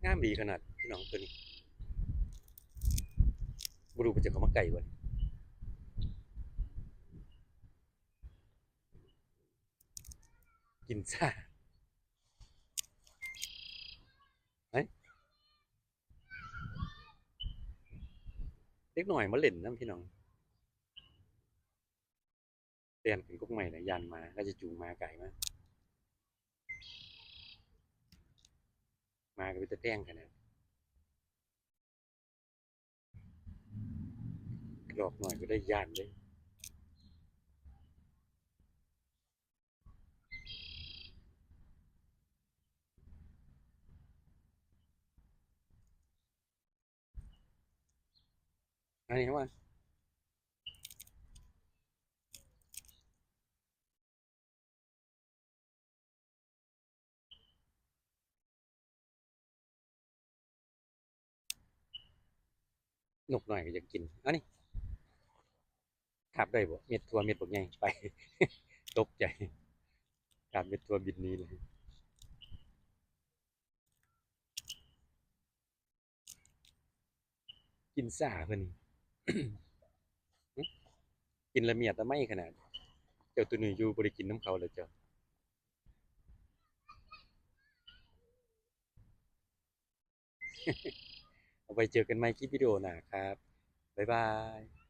ງາມດີຂະໜາດພີ່ນ້ອງ ໂຕນີ້. ບໍ່ຮູ້ເພິ່ນຈະເຂົ້າມາໃກ້ບໍ່ນີ້. ກິນຊາ ເອີຍ ເດັກນ້ອຍມາຫຼິ້ນນຳພີ່ນ້ອງ. ແລ່ນຂຶ້ນກົກໄມ້ລະຢ້ານໝາ ລະຈະຈູງໝາກາຍມາ. ໝາກໍເປັນຕາແພງຂະໜາດ. ກະລອກນ້ອຍກໍໄດ້ຢ້ານເດ້. ອັນນີ້ວ່າ ນົກນ້ອຍກໍຢາກກິນ. ອັນນີ້ ຄາບໄດ້ບໍ່? ເມັດຖົ່ວເມັດບັກໃຫຍ່ ໄປ ຕົກໃຈ ຄາບເມັດຖົ່ວບິນໜີເລີຍ. ກິນຊາເພິ່ນນີ້ ກິນລະມຽດລະໄມຂະໜາດ. ເຈົ້າຕຸ່ນຢູ່ບໍ່ໄດ້ກິນນຳເຂົາແລ້ວເຈົ້າ. ເອົາໄວ້ເຈີກັນໃໝ່ຄລິບວິດີໂອໜ້າຄັບ. ບາຍບາຍ.